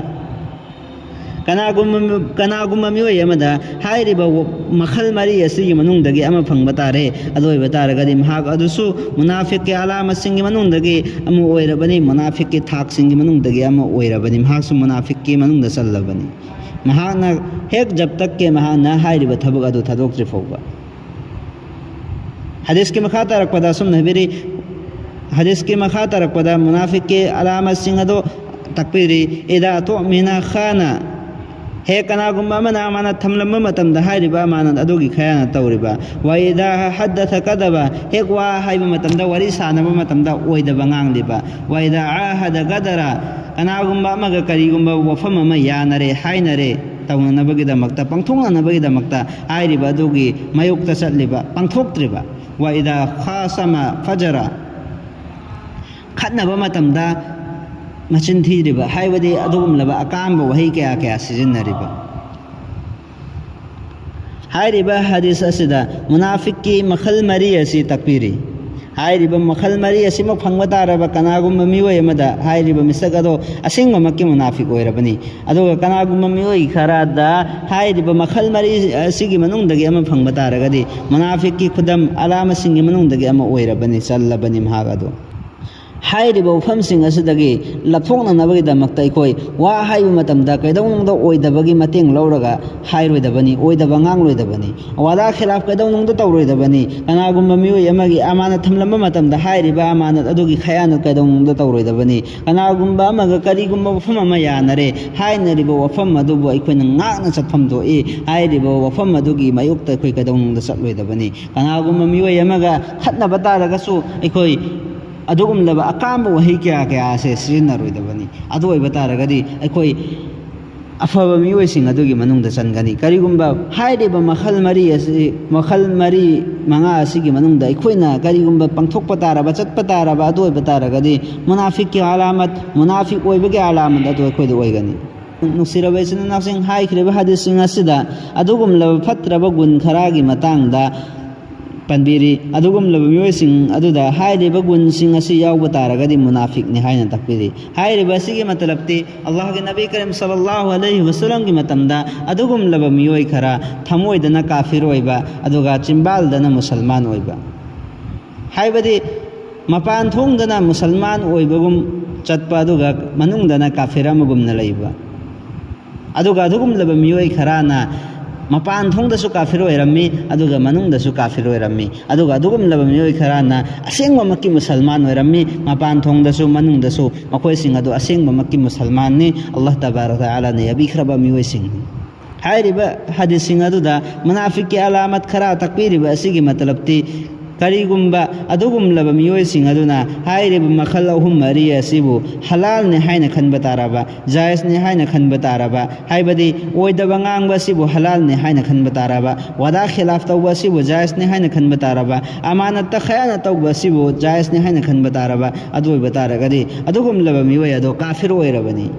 ꯀꯅꯥꯒꯨꯝꯕ ꯀꯅꯥꯒꯨꯝꯕ ꯃꯤꯑꯣꯏ ꯑꯃꯗ ꯍꯥꯏꯔꯤꯕ ꯃꯈꯜ ꯃꯔꯤ ꯑꯁꯤꯒꯤ ꯃꯅꯨꯡꯗꯒꯤ ꯑꯃ ꯐꯪꯕ ꯇꯥꯔꯦ꯫ ꯑꯗꯨ ꯑꯣꯏꯕ ꯇꯥꯔꯒꯗꯤ ꯃꯍꯥꯛ ꯑꯗꯨꯁꯨ ꯃꯨꯅꯥꯐꯤꯛꯀꯤ ꯑꯂꯥꯃꯁꯤꯡꯒꯤ ꯃꯅꯨꯡꯗꯒꯤ ꯑꯃ ꯑꯣꯏꯔꯕꯅꯤ, ꯃꯨꯅꯥꯐꯤꯛꯀꯤ ꯊꯥꯛꯁꯤꯡꯒꯤ ꯃꯅꯨꯡꯗꯒꯤ ꯑꯃ ꯑꯣꯏꯔꯕꯅꯤ꯫ ꯃꯍꯥꯛꯁꯨ ꯃꯨꯅꯥꯐꯤꯛꯀꯤ ꯃꯅꯨꯡꯗ ꯆꯜꯂꯕꯅꯤ꯫ ꯃꯍꯥꯛꯅ ꯍꯦꯛ ꯖꯕ ꯇꯛꯀꯦ ꯃꯍꯥꯛꯅ ꯍꯥꯏꯔꯤꯕ ꯊꯕꯛ ꯑꯗꯨ ꯊꯥꯗꯣꯛꯇ꯭ꯔꯤ ꯐꯥꯎꯕ꯫ ꯍꯗꯤꯁꯀꯤ ꯃꯈꯥ ꯇꯥꯔꯛꯄꯗ ꯑꯁꯨꯝꯅ ꯍꯥꯏꯕꯤꯔꯤ, ꯍꯗꯤꯁꯀꯤ ꯃꯈꯥ ꯇꯥꯔꯛꯄꯗ ꯃꯨꯅꯥꯐꯤꯛꯀꯤ ꯑꯂꯥꯃꯁꯤꯡ ꯑꯗꯣ ꯇꯥꯛꯄꯤꯔꯤ, "ꯏꯗꯥ ꯇꯣꯃꯤꯅ ꯈꯥꯅ"꯫ ꯍꯦꯛ ꯀꯅꯥꯒꯨꯝꯕ ꯑꯃꯅ ꯑꯃꯥꯅ ꯊꯝꯂꯝꯕ ꯃꯇꯝꯗ ꯍꯥꯏꯔꯤꯕ ꯑꯃꯥꯅ ꯑꯗꯨꯒꯤ ꯈꯌꯥꯅ ꯇꯧꯔꯤꯕ꯫ "ꯋꯥꯏꯗꯥ ꯍꯗꯗ ꯀꯗꯕ"꯫ ꯍꯦꯛ ꯋꯥ ꯍꯥꯏꯕ ꯃꯇꯝꯗ, ꯋꯥꯔꯤ ꯁꯥꯟꯅꯕ ꯃꯇꯝꯗ ꯑꯣꯏꯗꯕ ꯉꯥꯡꯂꯤꯕ꯫ "ꯋꯥꯏꯗꯥ ꯑꯍꯗ ꯒꯗꯔ"꯫ ꯀꯅꯥꯒꯨꯝꯕ ꯑꯃꯒ ꯀꯔꯤꯒꯨꯝꯕ ꯋꯥꯐꯝ ꯑꯃ ꯌꯥꯅꯔꯦ, ꯍꯥꯏꯅꯔꯦ, ꯇꯧꯅꯅꯕꯒꯤꯗꯃꯛꯇ, ꯄꯥꯡꯊꯣꯛꯅꯅꯕꯒꯤꯗꯃꯛꯇ ꯍꯥꯏꯔꯤꯕ ꯑꯗꯨꯒꯤ ꯃꯥꯌꯣꯛꯇ ꯆꯠꯂꯤꯕ, ꯄꯥꯡꯊꯣꯛꯇ꯭ꯔꯤꯕ꯫ "ꯋꯥꯏꯗꯥ ꯈꯥꯁꯃ ꯐꯖꯔ"꯫ ꯈꯠꯅꯕ ꯃꯇꯝꯗ ꯃꯆꯤꯟ ꯊꯤꯔꯤꯕ, ꯍꯥꯏꯕꯗꯤ ꯑꯗꯨꯒꯨꯝꯂꯕ ꯑꯀꯥꯝꯕ ꯋꯥꯍꯩ ꯀꯌꯥ ꯀꯌꯥ ꯁꯤꯖꯤꯟꯅꯔꯤꯕ꯫ ꯍꯥꯏꯔꯤꯕ ꯍꯗꯤꯁ ꯑꯁꯤꯗ ꯃꯨꯅꯥꯐꯤꯛꯀꯤ ꯃꯈꯜ ꯃꯔꯤ ꯑꯁꯤ ꯇꯥꯛꯄꯤꯔꯤ꯫ ꯍꯥꯏꯔꯤꯕ ꯃꯈꯜ ꯃꯔꯤ ꯑꯁꯤꯃꯛ ꯐꯪꯕ ꯇꯥꯔꯕ ꯀꯅꯥꯒꯨꯝꯕ ꯃꯤꯑꯣꯏ ꯑꯃꯗ ꯍꯥꯏꯔꯤꯕ ꯃꯤꯁꯛ ꯑꯗꯣ ꯑꯁꯦꯡꯕꯃꯛꯀꯤ ꯃꯨꯅꯥꯐꯤꯛ ꯑꯣꯏꯔꯕꯅꯤ꯫ ꯑꯗꯨꯒ ꯀꯅꯥꯒꯨꯝꯕ ꯃꯤꯑꯣꯏ ꯈꯔꯗ ꯍꯥꯏꯔꯤꯕ ꯃꯈꯜ ꯃꯔꯤ ꯑꯁꯤꯒꯤ ꯃꯅꯨꯡꯗꯒꯤ ꯑꯃ ꯐꯪꯕ ꯇꯥꯔꯒꯗꯤ ꯃꯨꯅꯥꯐꯤꯛꯀꯤ ꯈꯨꯗꯝ ꯑꯂꯥꯃꯁꯤꯡꯒꯤ ꯃꯅꯨꯡꯗꯒꯤ ꯑꯃ ꯑꯣꯏꯔꯕꯅꯤ, ꯆꯜꯂꯕꯅꯤ ꯃꯍꯥꯛ ꯑꯗꯣ꯫ ꯍꯥꯏꯔꯤꯕ ꯋꯥꯐꯝꯁꯤꯡ ꯑꯁꯤꯗꯒꯤ ꯂꯥꯞꯊꯣꯛꯅꯅꯕꯒꯤꯗꯃꯛꯇ ꯑꯩꯈꯣꯏ ꯋꯥ ꯍꯥꯏꯕ ꯃꯇꯝꯗ ꯀꯩꯗꯧꯅꯨꯡꯗ ꯑꯣꯏꯗꯕꯒꯤ ꯃꯇꯦꯡ ꯂꯧꯔꯒ ꯍꯥꯏꯔꯣꯏꯗꯕꯅꯤ, ꯑꯣꯏꯗꯕ ꯉꯥꯡꯂꯣꯏꯗꯕꯅꯤ꯫ ꯋꯥꯗꯥ ꯈꯤꯂꯥꯐ ꯀꯩꯗꯧꯅꯨꯡꯗ ꯇꯧꯔꯣꯏꯗꯕꯅꯤ꯫ ꯀꯅꯥꯒꯨꯝꯕ ꯃꯤꯑꯣꯏ ꯑꯃꯒꯤ ꯑꯃꯥꯅꯠ ꯊꯝꯂꯝꯕ ꯃꯇꯝꯗ ꯍꯥꯏꯔꯤꯕ ꯑꯃꯥꯅꯠ ꯑꯗꯨꯒꯤ ꯈꯌꯥꯅꯠ ꯀꯩꯗꯧꯅꯨꯡꯗ ꯇꯧꯔꯣꯏꯗꯕꯅꯤ꯫ ꯀꯅꯥꯒꯨꯝꯕ ꯑꯃꯒ ꯀꯔꯤꯒꯨꯝꯕ ꯋꯥꯐꯝ ꯑꯃ ꯌꯥꯅꯔꯦ, ꯍꯥꯏꯅꯔꯤꯕ ꯋꯥꯐꯝ ꯑꯗꯨꯕꯨ ꯑꯩꯈꯣꯏꯅ ꯉꯥꯛꯅ ꯆꯠꯐꯝ ꯊꯣꯛꯏ꯫ ꯍꯥꯏꯔꯤꯕ ꯋꯥꯐꯝ ꯑꯗꯨꯒꯤ ꯃꯥꯌꯣꯛꯇ ꯑꯩꯈꯣꯏ ꯀꯩꯗꯧꯅꯨꯡꯗ ꯆꯠꯂꯣꯏꯗꯕꯅꯤ꯫ ꯀꯅꯥꯒꯨꯝꯕ ꯃꯤꯑꯣꯏ ꯑꯃꯒ ꯈꯠꯅꯕ ꯇꯥꯔꯒꯁꯨ ꯑꯩꯈꯣꯏ ꯑꯗꯨꯒꯨꯝꯂꯕ ꯑꯀꯥꯝꯕ ꯋꯥꯍꯩ ꯀꯌꯥ ꯀꯌꯥ ꯑꯁꯦ ꯁꯤꯖꯤꯟꯅꯔꯣꯏꯗꯕꯅꯤ꯫ ꯑꯗꯨ ꯑꯣꯏꯕ ꯇꯥꯔꯒꯗꯤ ꯑꯩꯈꯣꯏ ꯑꯐꯕ ꯃꯤꯑꯣꯏꯁꯤꯡ ꯑꯗꯨꯒꯤ ꯃꯅꯨꯡꯗ ꯆꯟꯒꯅꯤ꯫ ꯀꯔꯤꯒꯨꯝꯕ ꯍꯥꯏꯔꯤꯕ ꯃꯈꯜ ꯃꯔꯤ ꯑꯁꯤ, ꯃꯈꯜ ꯃꯔꯤ ꯃꯉꯥ ꯑꯁꯤꯒꯤ ꯃꯅꯨꯡꯗ ꯑꯩꯈꯣꯏꯅ ꯀꯔꯤꯒꯨꯝꯕ ꯄꯥꯡꯊꯣꯛꯄ ꯇꯥꯔꯕ, ꯆꯠꯄ ꯇꯥꯔꯕ, ꯑꯗꯨ ꯑꯣꯏꯕ ꯇꯥꯔꯒꯗꯤ ꯃꯨꯅꯥꯐꯤꯛꯀꯤ ꯑꯂꯥꯃꯠ, ꯃꯨꯅꯥꯐꯤꯛ ꯑꯣꯏꯕꯒꯤ ꯑꯂꯥꯃꯠ ꯑꯗꯨ ꯑꯩꯈꯣꯏꯗ ꯑꯣꯏꯒꯅꯤ꯫ ꯅꯨꯡꯁꯤꯔꯕ ꯏꯆꯤꯟ ꯏꯅꯥꯎꯁꯤꯡ, ꯍꯥꯏꯈ꯭ꯔꯤꯕ ꯍꯗꯤꯁꯁꯤꯡ ꯑꯁꯤꯗ ꯑꯗꯨꯒꯨꯝꯂꯕ ꯐꯠꯇ꯭ꯔꯕ ꯒꯨꯟ ꯈꯔꯒꯤ ꯃꯇꯥꯡꯗ ꯄꯟꯕꯤꯔꯤ꯫ ꯑꯗꯨꯒꯨꯝꯂꯕ ꯃꯤꯑꯣꯏꯁꯤꯡ ꯑꯗꯨꯗ ꯍꯥꯏꯔꯤꯕ ꯒꯨꯟꯁꯤꯡ ꯑꯁꯤ ꯌꯥꯎꯕ ꯇꯥꯔꯒꯗꯤ ꯃꯨꯅꯥꯐꯤꯛꯅꯤ ꯍꯥꯏꯅ ꯇꯥꯛꯄꯤꯔꯤ꯫ ꯍꯥꯏꯔꯤꯕ ꯑꯁꯤꯒꯤ ꯃꯇꯂꯕꯇꯤ ꯑꯜꯂꯥꯍꯒꯤ ꯅꯕꯤ ꯀꯔꯤꯝ ꯁꯜꯂꯜꯂꯥꯍꯨ ꯑꯂꯩꯍꯤ ꯋꯁꯜꯂꯝꯒꯤ ꯃꯇꯝꯗ ꯑꯗꯨꯒꯨꯝꯂꯕ ꯃꯤꯑꯣꯏ ꯈꯔ ꯊꯃꯣꯏꯗꯅ ꯀꯥꯐꯤꯔ ꯑꯣꯏꯕ ꯑꯗꯨꯒ ꯆꯤꯝꯕꯥꯜꯗꯅ ꯃꯨꯁꯜꯃꯥꯟ ꯑꯣꯏꯕ, ꯍꯥꯏꯕꯗꯤ ꯃꯄꯥꯟ ꯊꯣꯡꯗꯅ ꯃꯨꯁꯜꯃꯥꯟ ꯑꯣꯏꯕꯒꯨꯝ ꯆꯠꯄ ꯑꯗꯨꯒ ꯃꯅꯨꯡꯗꯅ ꯀꯥꯐꯤꯔ ꯑꯃꯒꯨꯝꯅ ꯂꯩꯕ꯫ ꯑꯗꯨꯒ ꯑꯗꯨꯒꯨꯝꯂꯕ ꯃꯤꯑꯣꯏ ꯈꯔꯅ ꯃꯄꯥꯟ ꯊꯣꯡꯗꯁꯨ ꯀꯥꯐꯤꯔ ꯑꯣꯏꯔꯝꯃꯤ, ꯑꯗꯨꯒ ꯃꯅꯨꯡꯗꯁꯨ ꯀꯥꯐꯤꯔ ꯑꯣꯏꯔꯝꯃꯤ꯫ ꯑꯗꯨꯒ ꯑꯗꯨꯒꯨꯝꯂꯕ ꯃꯤꯑꯣꯏ ꯈꯔꯅ ꯑꯁꯦꯡꯕꯃꯛꯀꯤ ꯃꯨꯁꯜꯃꯥꯟ ꯑꯣꯏꯔꯝꯃꯤ, ꯃꯄꯥꯟ ꯊꯣꯡꯗꯁꯨ ꯃꯅꯨꯡꯗꯁꯨ ꯃꯈꯣꯏꯁꯤꯡ ꯑꯗꯨ ꯑꯁꯦꯡꯕꯃꯛꯀꯤ ꯃꯨꯁꯜꯃꯥꯟꯅꯤ, ꯑꯜꯂꯥꯍ ꯇꯕꯥꯔꯛ ꯇꯥꯂꯥꯅ ꯌꯥꯕꯤꯈ꯭ꯔꯕ ꯃꯤꯑꯣꯏꯁꯤꯡꯅꯤ꯫ ꯍꯥꯏꯔꯤꯕ ꯍꯗꯤꯁꯁꯤꯡ ꯑꯗꯨꯗ ꯃꯨꯅꯥꯐꯤꯛꯀꯤ ꯑꯂꯥꯃꯠ ꯈꯔ ꯇꯥꯛꯄꯤꯔꯤꯕ ꯑꯁꯤꯒꯤ ꯃꯇꯂꯕꯇꯤ, ꯀꯔꯤꯒꯨꯝꯕ ꯑꯗꯨꯒꯨꯝꯂꯕ ꯃꯤꯑꯣꯏꯁꯤꯡ ꯑꯗꯨꯅ ꯍꯥꯏꯔꯤꯕ ꯃꯈꯜ ꯑꯍꯨꯝ ꯃꯔꯤ ꯑꯁꯤꯕꯨ ꯍꯂꯥꯜꯅꯤ ꯍꯥꯏꯅ ꯈꯟꯕ ꯇꯥꯔꯕ, ꯖꯥꯏꯖꯅꯤ ꯍꯥꯏꯅ ꯈꯟꯕ ꯇꯥꯔꯕ, ꯍꯥꯏꯕꯗꯤ ꯑꯣꯏꯗꯕ ꯉꯥꯡꯕ ꯑꯁꯤꯕꯨ ꯍꯂꯥꯜꯅꯤ ꯍꯥꯏꯅ ꯈꯟꯕ ꯇꯥꯔꯕ, ꯋꯥꯗꯥ ꯈꯤꯂꯥꯐ ꯇꯧꯕ ꯑꯁꯤꯕꯨ ꯖꯥꯏꯖꯅꯤ ꯍꯥꯏꯅ ꯈꯟꯕ ꯇꯥꯔꯕ, ꯑꯃꯥꯅꯠꯇ ꯈꯌꯥꯅꯠ ꯇꯧꯕ ꯑꯁꯤꯕꯨ ꯖꯥꯏꯖꯅꯤ ꯍꯥꯏꯅ ꯈꯟꯕ ꯇꯥꯔꯕ, ꯑꯗꯨ ꯑꯣꯏꯕ ꯇꯥꯔꯒꯗꯤ ꯑꯗꯨꯒꯨꯝꯂꯕ ꯃꯤꯑꯣꯏ ꯑꯗꯣ ꯀꯥꯐꯤꯔ ꯑꯣꯏꯔꯕꯅꯤ꯫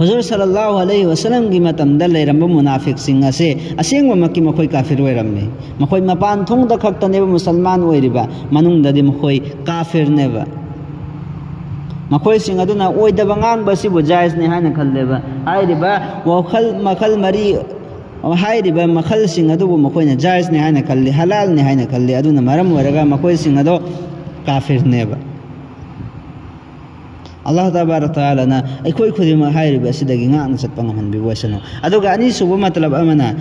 ꯍꯨꯖꯨꯔ ꯁꯜꯂꯜꯂꯥꯍꯨ ꯑꯂꯩꯍꯤ ꯋꯁꯜꯂꯝꯒꯤ ꯃꯇꯝꯗ ꯂꯩꯔꯝꯕ ꯃꯨꯅꯥꯐꯤꯛꯁꯤꯡ ꯑꯁꯦ ꯑꯁꯦꯡꯕꯃꯛꯀꯤ ꯃꯈꯣꯏ ꯀꯥꯐꯤꯔ ꯑꯣꯏꯔꯝꯃꯤ꯫ ꯃꯈꯣꯏ ꯃꯄꯥꯟ ꯊꯣꯡꯗ ꯈꯛꯇꯅꯦꯕ ꯃꯨꯁꯜꯃꯥꯟ ꯑꯣꯏꯔꯤꯕ, ꯃꯅꯨꯡꯗꯗꯤ ꯃꯈꯣꯏ ꯀꯥꯐꯤꯔꯅꯦꯕ꯫ ꯃꯈꯣꯏꯁꯤꯡ ꯑꯗꯨꯅ ꯑꯣꯏꯗꯕ ꯉꯥꯡꯕ ꯑꯁꯤꯕꯨ ꯖꯥꯏꯖꯅꯤ ꯍꯥꯏꯅ ꯈꯜꯂꯦꯕ꯫ ꯍꯥꯏꯔꯤꯕ ꯋꯥꯈꯜ ꯃꯈꯜ ꯃꯔꯤ, ꯍꯥꯏꯔꯤꯕ ꯃꯈꯜꯁꯤꯡ ꯑꯗꯨꯕꯨ ꯃꯈꯣꯏꯅ ꯖꯥꯏꯖꯅꯤ ꯍꯥꯏꯅ ꯈꯜꯂꯤ, ꯍꯂꯥꯜꯅꯤ ꯍꯥꯏꯅ ꯈꯜꯂꯤ꯫ ꯑꯗꯨꯅ ꯃꯔꯝ ꯑꯣꯏꯔꯒ ꯃꯈꯣꯏꯁꯤꯡ ꯑꯗꯣ ꯀꯥꯐꯤꯔꯅꯦꯕ꯫ ꯑꯜꯂꯥꯍ ꯇꯕꯥꯔꯛ ꯇꯥꯂꯥꯅ ꯑꯩꯈꯣꯏ ꯈꯨꯗꯤꯡꯃꯛ ꯍꯥꯏꯔꯤꯕ ꯑꯁꯤꯗꯒꯤ ꯉꯥꯛꯅ ꯆꯠꯄ ꯉꯝꯍꯟꯕꯤꯕ ꯑꯣꯏꯁꯅꯨ꯫ ꯑꯗꯨꯒ ꯑꯅꯤꯁꯨꯕ ꯃꯇꯂꯕ ꯑꯃꯅ,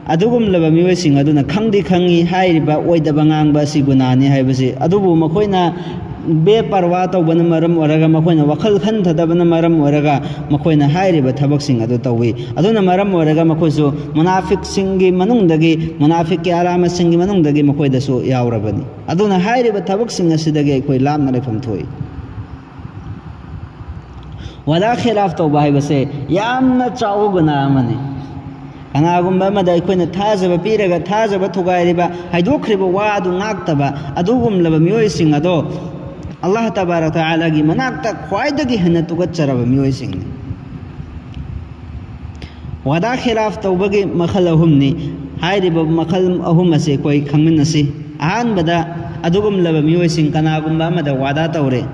ꯑꯗꯨꯒꯨꯝꯂꯕ ꯃꯤꯑꯣꯏꯁꯤꯡ ꯑꯗꯨꯅ ꯈꯪꯗꯤ ꯈꯪꯉꯤ ꯍꯥꯏꯔꯤꯕ ꯑꯣꯏꯗꯕ ꯉꯥꯡꯕ ꯑꯁꯤ ꯒꯨꯅꯥꯅꯤ ꯍꯥꯏꯕꯁꯤ, ꯑꯗꯨꯕꯨ ꯃꯈꯣꯏꯅ ꯕꯦꯄꯔꯋꯥ ꯇꯧꯕꯅ ꯃꯔꯝ ꯑꯣꯏꯔꯒ, ꯃꯈꯣꯏꯅ ꯋꯥꯈꯜ ꯈꯟꯊꯗꯕꯅ ꯃꯔꯝ ꯑꯣꯏꯔꯒ ꯃꯈꯣꯏꯅ ꯍꯥꯏꯔꯤꯕ ꯊꯕꯛꯁꯤꯡ ꯑꯗꯨ ꯇꯧꯏ꯫ ꯑꯗꯨꯅ ꯃꯔꯝ ꯑꯣꯏꯔꯒ ꯃꯈꯣꯏꯁꯨ ꯃꯨꯅꯥꯐꯤꯛꯁꯤꯡꯒꯤ ꯃꯅꯨꯡꯗꯒꯤ, ꯃꯨꯅꯥꯐꯤꯛꯀꯤ ꯑꯂꯥꯃꯠꯁꯤꯡꯒꯤ ꯃꯅꯨꯡꯗꯒꯤ ꯃꯈꯣꯏꯗꯁꯨ ꯌꯥꯎꯔꯕꯅꯤ꯫ ꯑꯗꯨꯅ ꯍꯥꯏꯔꯤꯕ ꯊꯕꯛꯁꯤꯡ ꯑꯁꯤꯗꯒꯤ ꯑꯩꯈꯣꯏ ꯂꯥꯞꯅ ꯂꯩꯐꯝ ꯊꯣꯛꯏ꯫ ꯋꯥꯗꯥ ꯈꯤꯂꯥꯐ ꯇꯧꯕ ꯍꯥꯏꯕꯁꯦ ꯌꯥꯝꯅ ꯆꯥꯎꯕ ꯒꯨꯅꯥ ꯑꯃꯅꯤ꯫ ꯀꯅꯥꯒꯨꯝꯕ ꯑꯃꯗ ꯑꯩꯈꯣꯏꯅ ꯊꯥꯖꯕ ꯄꯤꯔꯒ, ꯊꯥꯖꯕ ꯊꯨꯒꯥꯏꯔꯤꯕ, ꯍꯥꯏꯗꯣꯛꯈ꯭ꯔꯤꯕ ꯋꯥ ꯑꯗꯨ ꯉꯥꯛꯇꯕ ꯑꯗꯨꯒꯨꯝꯂꯕ ꯃꯤꯑꯣꯏꯁꯤꯡ ꯑꯗꯣ ꯑꯜꯂꯥꯍ ꯇꯕꯥꯔꯛ ꯇꯥꯂꯥꯒꯤ ꯃꯅꯥꯛꯇ ꯈ꯭ꯋꯥꯏꯗꯒꯤ ꯍꯦꯟꯅ ꯇꯨꯀꯠꯆꯔꯕ ꯃꯤꯑꯣꯏꯁꯤꯡꯅꯤ꯫ ꯋꯥꯗꯥ ꯈꯤꯂꯥꯐ ꯇꯧꯕꯒꯤ ꯃꯈꯜ ꯑꯍꯨꯝꯅꯤ꯫ ꯍꯥꯏꯔꯤꯕ ꯃꯈꯜ ꯑꯍꯨꯝ ꯑꯁꯤ ꯑꯩꯈꯣꯏ ꯈꯪꯃꯤꯟꯅꯁꯤ꯫ ꯑꯍꯥꯟꯕꯗ, ꯑꯗꯨꯒꯨꯝꯂꯕ ꯃꯤꯑꯣꯏꯁꯤꯡ ꯀꯅꯥꯒꯨꯝꯕ ꯑꯃꯗ ꯋꯥꯗꯥ ꯇꯧꯔꯦ,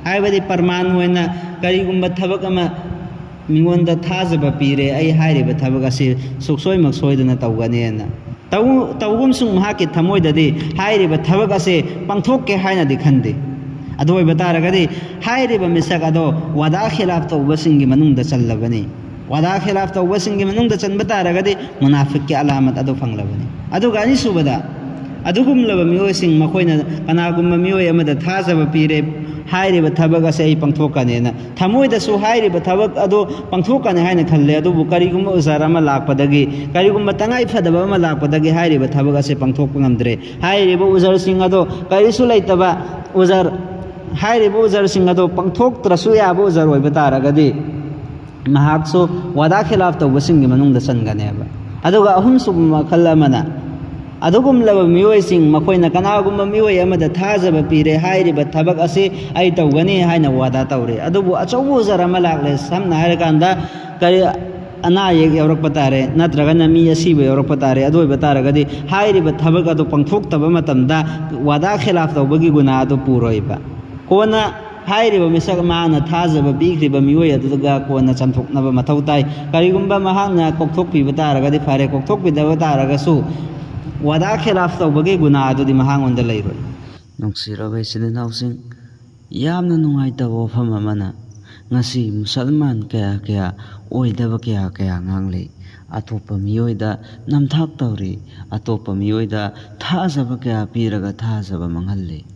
ꯍꯥꯏꯕꯗꯤ ꯄ꯭ꯔꯃꯥꯟ ꯑꯣꯏꯅ ꯀꯔꯤꯒꯨꯝꯕ ꯊꯕꯛ ꯑꯃ ꯃꯤꯉꯣꯟꯗ ꯊꯥꯖꯕ ꯄꯤꯔꯦ, "ꯑꯩ ꯍꯥꯏꯔꯤꯕ ꯊꯕꯛ ꯑꯁꯤ ꯁꯨꯛꯁꯣꯏꯃꯛ ꯁꯣꯏꯗꯅ ꯇꯧꯒꯅꯤꯅ"꯫ ꯇꯧ-, ꯇꯧꯒꯨꯝꯁꯨꯡ ꯃꯍꯥꯛꯀꯤ ꯊꯃꯣꯏꯗꯗꯤ ꯍꯥꯏꯔꯤꯕ ꯊꯕꯛ ꯑꯁꯤ ꯄꯥꯡꯊꯣꯛꯀꯦ ꯍꯥꯏꯅꯗꯤ ꯈꯟꯗꯦ꯫ ꯑꯗꯨ ꯑꯣꯏꯕ ꯇꯥꯔꯒꯗꯤ ꯍꯥꯏꯔꯤꯕ ꯃꯤꯁꯛ ꯑꯗꯣ ꯋꯥꯗꯥ ꯈꯤꯂꯥꯐ ꯇꯧꯕꯁꯤꯡꯒꯤ ꯃꯅꯨꯡꯗ ꯆꯜꯂꯕꯅꯤ꯫ ꯋꯥꯗꯥ ꯈꯤꯂꯥꯐ ꯇꯧꯕꯁꯤꯡꯒꯤ ꯃꯅꯨꯡꯗ ꯆꯟꯕ ꯇꯥꯔꯒꯗꯤ ꯃꯨꯅꯥꯐꯤꯛꯀꯤ ꯑꯂꯥꯃꯠ ꯑꯗꯨ ꯐꯪꯂꯕꯅꯤ꯫ ꯑꯗꯨꯒ ꯑꯅꯤꯁꯨꯕꯗ, ꯑꯗꯨꯒꯨꯝꯂꯕ ꯃꯤꯑꯣꯏꯁꯤꯡ, ꯃꯈꯣꯏꯅ ꯀꯅꯥꯒꯨꯝꯕ ꯃꯤꯑꯣꯏ ꯑꯃꯗ ꯊꯥꯖꯕ ꯄꯤꯔꯦ, "ꯍꯥꯏꯔꯤꯕ ꯊꯕꯛ ꯑꯁꯤ ꯑꯩ ꯄꯥꯡꯊꯣꯛꯀꯅꯦꯅ"꯫ ꯊꯃꯣꯏꯗꯁꯨ ꯍꯥꯏꯔꯤꯕ ꯊꯕꯛ ꯑꯗꯨ ꯄꯥꯡꯊꯣꯛꯀꯅꯤ ꯍꯥꯏꯅ ꯈꯜꯂꯦ, ꯑꯗꯨꯕꯨ ꯀꯔꯤꯒꯨꯝꯕ ꯎꯖꯔ ꯑꯃ ꯂꯥꯛꯄꯗꯒꯤ, ꯀꯔꯤꯒꯨꯝꯕ ꯇꯉꯥꯏ ꯐꯗꯕ ꯑꯃ ꯂꯥꯛꯄꯗꯒꯤ ꯍꯥꯏꯔꯤꯕ ꯊꯕꯛ ꯑꯁꯤ ꯄꯥꯡꯊꯣꯛꯄ ꯉꯝꯗ꯭ꯔꯦ꯫ ꯍꯥꯏꯔꯤꯕ ꯎꯖꯔꯁꯤꯡ ꯑꯗꯣ ꯀꯔꯤꯁꯨ ꯂꯩꯇꯕ ꯎꯖꯔ, ꯍꯥꯏꯔꯤꯕ ꯎꯖꯔꯁꯤꯡ ꯑꯗꯣ ꯄꯥꯡꯊꯣꯛꯇ꯭ꯔꯁꯨ ꯌꯥꯕ ꯎꯖꯔ ꯑꯣꯏꯕ ꯇꯥꯔꯒꯗꯤ, ꯃꯍꯥꯛꯁꯨ ꯋꯥꯗꯥ ꯈꯤꯂꯥꯐ ꯇꯧꯕꯁꯤꯡꯒꯤ ꯃꯅꯨꯡꯗ ꯆꯟꯒꯅꯦꯕ꯫ ꯑꯗꯨꯒ ꯑꯍꯨꯝꯁꯨꯕ ꯃꯈꯜ ꯑꯃꯅ, ꯑꯗꯨꯒꯨꯝꯂꯕ ꯃꯤꯑꯣꯏꯁꯤꯡ, ꯃꯈꯣꯏꯅ ꯀꯅꯥꯒꯨꯝꯕ ꯃꯤꯑꯣꯏ ꯑꯃꯗ ꯊꯥꯖꯕ ꯄꯤꯔꯦ, "ꯍꯥꯏꯔꯤꯕ ꯊꯕꯛ ꯑꯁꯤ ꯑꯩ ꯇꯧꯒꯅꯤ" ꯍꯥꯏꯅ ꯋꯥꯗꯥ ꯇꯧꯔꯦ, ꯑꯗꯨꯕꯨ ꯑꯆꯧꯕ ꯎꯖꯔ ꯑꯃ ꯂꯥꯛꯂꯦ꯫ ꯁꯝꯅ ꯍꯥꯏꯔꯀꯥꯟꯗ, ꯀꯔꯤ, ꯑꯅꯥ ꯑꯌꯦꯛ ꯌꯥꯎꯔꯛꯄ ꯇꯥꯔꯦ, ꯅꯠꯇ꯭ꯔꯒꯅ ꯃꯤ ꯑꯁꯤꯕ ꯌꯥꯎꯔꯛꯄ ꯇꯥꯔꯦ꯫ ꯑꯗꯨ ꯑꯣꯏꯕ ꯇꯥꯔꯒꯗꯤ ꯍꯥꯏꯔꯤꯕ ꯊꯕꯛ ꯑꯗꯨ ꯄꯥꯡꯊꯣꯛꯇꯕ ꯃꯇꯝꯗ ꯋꯥꯗꯥ ꯈꯤꯂꯥꯐ ꯇꯧꯕꯒꯤ ꯒꯨꯅꯥ ꯑꯗꯨ ꯄꯨꯔꯣꯏꯕ꯫ ꯀꯣꯟꯅ ꯍꯥꯏꯔꯤꯕ ꯃꯤꯁꯛ ꯃꯥꯅ ꯊꯥꯖꯕ ꯄꯤꯈ꯭ꯔꯤꯕ ꯃꯤꯑꯣꯏ ꯑꯗꯨꯒ ꯀꯣꯟꯅ ꯆꯥꯝꯊꯣꯛꯅꯕ ꯃꯊꯧ ꯇꯥꯏ꯫ ꯀꯔꯤꯒꯨꯝꯕ ꯃꯍꯥꯛꯅ ꯀꯣꯛꯊꯣꯛꯄꯤꯕ ꯇꯥꯔꯒꯗꯤ ꯐꯔꯦ, ꯀꯣꯛꯊꯣꯛꯄꯤꯗꯕ ꯇꯥꯔꯒꯁꯨ ꯋꯥꯗꯥ ꯈꯤꯂꯥꯐ ꯇꯧꯕꯒꯤ ꯒꯨꯅꯥ ꯑꯗꯨꯗꯤ ꯃꯍꯥꯛꯉꯣꯟꯗ ꯂꯩꯔꯣꯏ꯫ ꯅꯨꯡꯁꯤꯔꯕ ꯏꯆꯤꯟ ꯏꯅꯥꯎꯁꯤꯡ, ꯌꯥꯝꯅ ꯅꯨꯡꯉꯥꯏꯇꯕ ꯋꯥꯐꯝ ꯑꯃꯅ, ꯉꯁꯤ ꯃꯨꯁꯜꯃꯥꯟ ꯀꯌꯥ ꯀꯌꯥ ꯑꯣꯏꯗꯕ ꯀꯌꯥ ꯀꯌꯥ ꯉꯥꯡꯂꯤ꯫ ꯑꯇꯣꯞꯄ ꯃꯤꯑꯣꯏꯗ ꯅꯝꯊꯥꯛ ꯇꯧꯔꯤ꯫ ꯑꯇꯣꯞꯄ ꯃꯤꯑꯣꯏꯗ ꯊꯥꯖꯕ ꯀꯌꯥ ꯄꯤꯔꯒ ꯊꯥꯖꯕ ꯃꯥꯡꯍꯜꯂꯤ꯫